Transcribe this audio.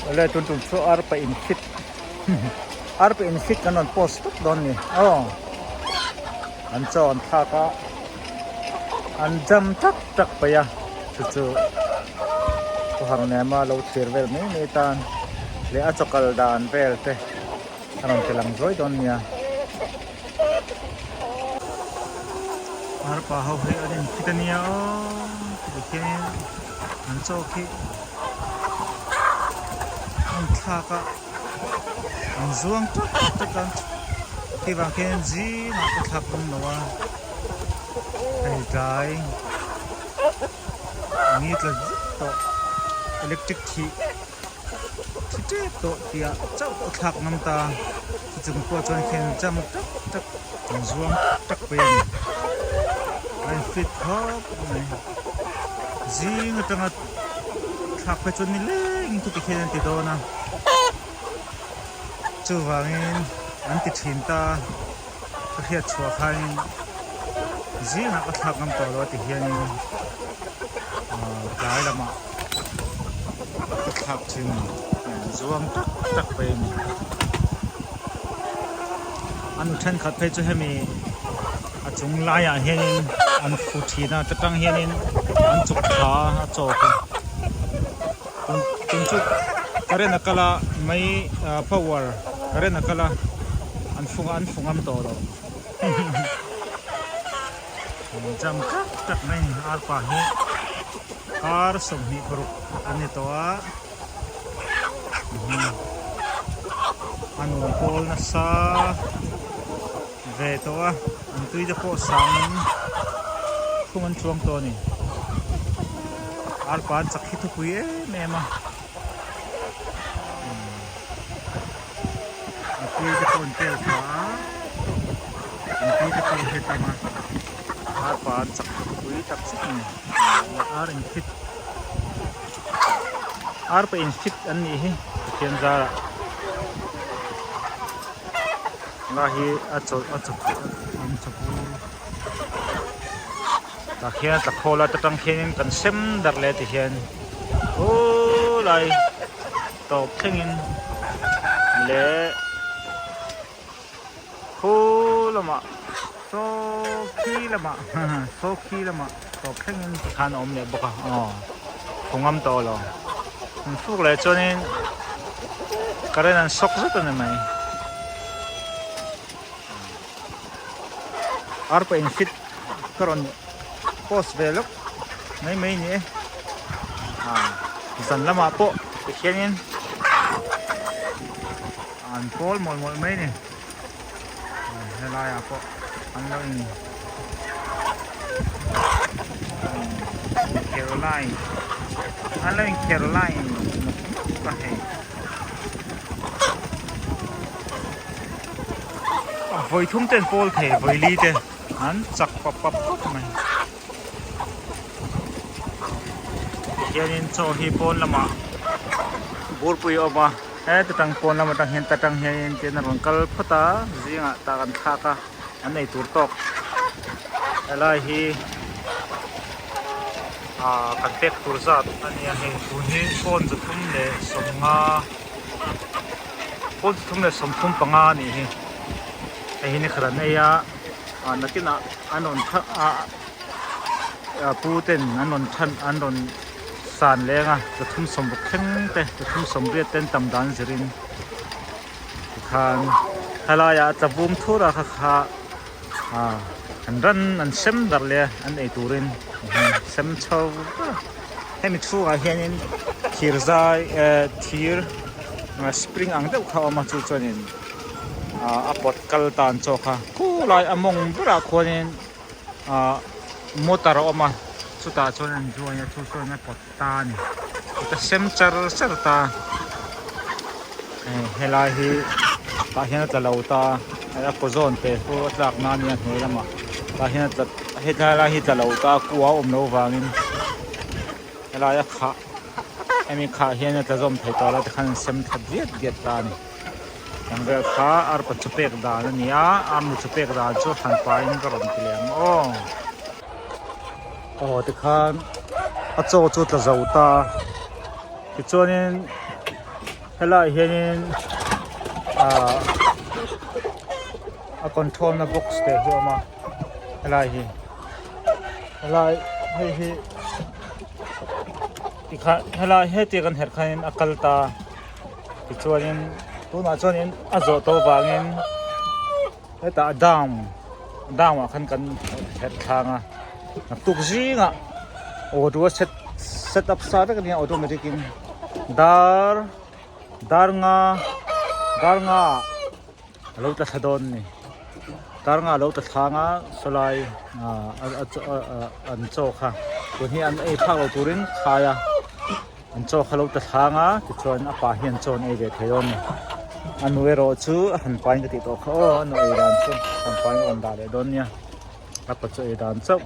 Awle tun tum chu arpa in fit arpa in fit kan rawn post tawp dawn ni aw an chaw an thlak a an jam tak tak paih a chu chu khawhar nema lo thlir vel mai mai tan leh a chaw kal dan vel te a rawn ti lang zuai dawn nia. Arpa ho hi an in fit ania aw tikhian an chaw khi an thlak a an zuang tak tak a khi vang khian zingah ka thlak awm lo a hei tlai ni tla zet tawh electric thih thi tep tawh tih ah chauh ka thlak ngam ta chu chung pawh chuan khian jam tak tak an zuang tak tak pawh a ni a in fit khawp mai zing atanga thlak phei chuan nileng chu tikhian an ti dawn a chuvangin an ti thin ta ka hriat chhuah khanin zingah ka thlak ngam tawh lo a ti hianin ahh tlai lamah ka thlak thin zuang tak tak pawh a ni a nu thenkhat phei chu hemi a chung laiah hianin an fu thin a ta tang hianin an chuk thla a a chaw khi tun chu current a kal a mai power current a kal a an fung an fu ngam tawh lo jam tak tak mai arpa hi kar 26 an ni tawh a a nun pawl nasa ve tawh a an tui te pawh sang thum an chuang tawh a ni arpa an chak hi thupui em em a a tui te pawh an tel tha a an tui te pawh hi a tam a arpa an chak thupui tak zet a ni ar in fit arpa in fit an nih hi Pathian zarah. Nga hi a chawlh a chawp an chawp tah khian tla khawl a ta tang khianin kan sem darh leh ti hian aw lai tawp thlengin leh khu lamah saw khi lamah saw khi lamah tawp thlengin tikhan a awm leh bawk a aw khaw ngam tawh lo an fuk leh chuanin current an shock zet a ni mai arpa in fit ka rawn post ve lawk mai mai ni e ah zan lamah pawh tikhianin an pawl mawlh mawlh mai ni helai ah pawh an lo in Caroline an lo in Caroline nawk nawk a hei vawi thum te an pawl thei vawi li te an chak pap pap khawp mai tihianin chaw hi pawn lamah burpui a awm a. Heta tang pawn lam atang hian ta tang hianin tin a rawn kal phawt a zingah tah kan thlak a an ei tur tawk helai hi ah kan pek tur zat a nia hei tun hi pawn 350 pawn 335 a nih hi hei hi ni khat an ei a ah nakinah an rawn ah pu ten an rawn than an rawn. San leng a 36 thleng te 38 ten tam dan zirin tikhan helaiah a tla vum thur a kha kha ah an ran an sem darh leh a an ei turin sem chho ber a hemi chhungah hianin thir zai eh thir spring ang deuh kha a awm a chu chuanin ah a pawt kal tan chaw kha khulai a mawng berah khuanin. Ahh motor a awm a chutah chuan an zuai a chu chuan a pawt ta a ni ka sem char char ta hei helai hi tah hian a tla lo ta a a kaw zawn te chu a tlak na ania hnuai lamah tah hian a tla hetlai lai hi tla lo ta a kua a awm loh vangin helai a khah hemi khah hian a tla zawm thei tawh lo tikhan an sem thla diat diat ta a ni. Kan vel kha arpa chu pek dan a ni a, arnu chu pek dan chu hran pahin ka rawn ti leh ang aw. Aw tikhan a chaw chu tla zo ta tichuanin. Helaiah hianin ahh a control na box te hi a awm a helai hi helai hei hi tikhan helai heti kan herh khanin a kal ta tichuanin tunah chuanin a zawh tawh avangin hetah a down down ah khan kan herh thlang a naktuk zingah auto a set set up sa vek ania automatic in dar dar nga dar nga ah a lo tla thla dawn a ni dar nga a lo tla thlang a sawlai ah an chaw kha tun hi an ei phak lo turin khai a. An chaw kha lo ta thlang a tichuan a pa hian chaw an ei ve thei dawn a ni. A nu erawh chu a han pain ka tih tawh kha aw a nu ei dan chu han pain a rawn dah leh dawn nia a pa chu ei dan chauh.